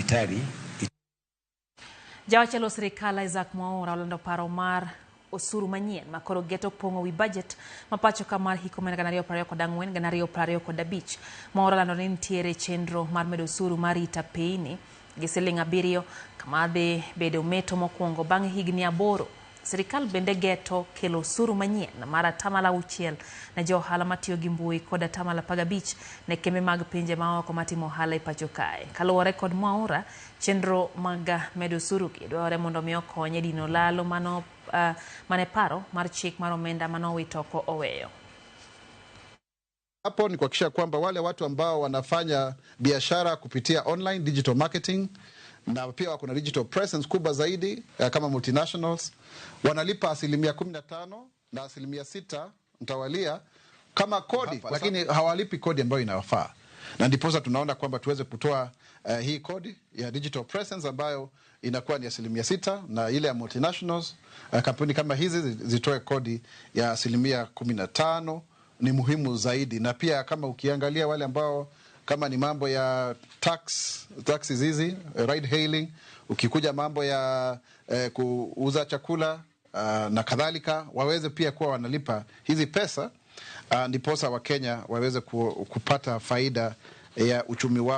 kidijitali. Jawachelo sirikal Isaac Mwaura olando paro mar osuru manyien ma koro geto pong'o wi budget ma pacho ka mar hik omenda 2024 2025. Mwaura olando ni nitiere chenro mar medo osuru mar rita apeyni gi siling 7 kama dhi bedo meto mokwongo bang' higni 8. Sirikal bende geto kelo osuru manyien mar 6% ne jo ohala matiyo gi mbui kod 15% ne kembe mag pinje maoko matimo ohala e pacho kae. Kaluwore kod Mwaura, chenro mag medo osuru gi dwarore mondo mi okony e dino lalo mano mane paro mar chik mar omenda manowit oko oweyo. Hapo ni kuhakikisha kwamba wale watu ambao wanafanya biashara kupitia online digital marketing na pia wako na digital presence kubwa zaidi kama multinationals wanalipa 15% na 6% mtawalia kama kodi, lakini hawalipi kodi ambayo inawafaa, na ndiposa tunaona kwamba tuweze kutoa hii kodi ya digital presence ambayo inakuwa ni 6% na ile ya multinationals kampuni kama hizi zitoe kodi ya 15%. Ni muhimu zaidi. Na pia kama ukiangalia wale ambao kama ni mambo ya taxes hizi ride hailing, ukikuja mambo ya kuuza chakula na kadhalika, waweze pia kuwa wanalipa hizi pesa, ndiposa Wakenya waweze kupata faida ya uchumi wao.